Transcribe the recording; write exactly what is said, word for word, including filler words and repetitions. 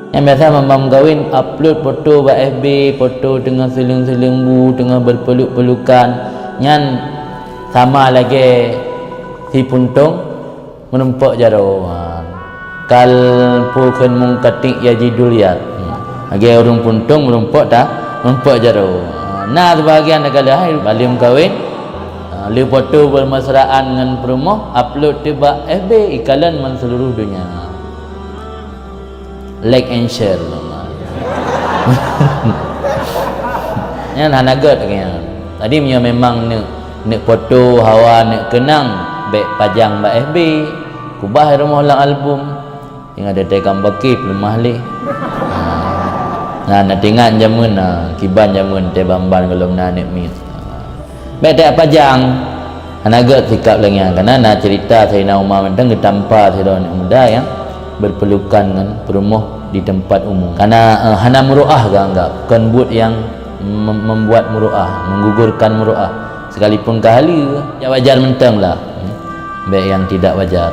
Nyang biasa ban meukawen upload foto bak F B, foto teungoh seuleueng-seuleueng bu, teungoh beupeluk-pelukan, nyan sama lagée si puntông meurumpok jaroe. Ha. Kal pu kheun mungkatik ya jidul yad. Ha. Lagée ureuëng puntông meurumpok ta, meurumpok jaroe. Ha. Na seubahagian takaleuh hai bak lheueh meukawen, ha, lheueh foto beumesraan ngon peurumoh, upload teuh bak F B, ikalon ban seuluruh donya. Like and share. Nyan hana gét nyan. Jadi meunyoe memang neuk, neuk foto hawa, neuk keunang, bék pajang bak F B, kubah rumoh lam album. Ingat teuh kam baki peuleumah lé. Ha. Nah, na teuingat jameun na, kiban jameun teuh ban-ban gohlom na aneuk miet. Ha. Bék teuh pajang. Hana gét sikap lagée nyan, karena na cerita Saidina Umar mantong geutampa sidroe aneuk muda nyang berpelukan ngon peurumoh di tempat umum. Karena, eh, hana muruah geuanggap, kon buet nyang mem-, membuat muruah, menggugurkan muruah. Sekalipun ka haleue, ya wajar mantong lah. Hmm. Bék nyang tidak wajar.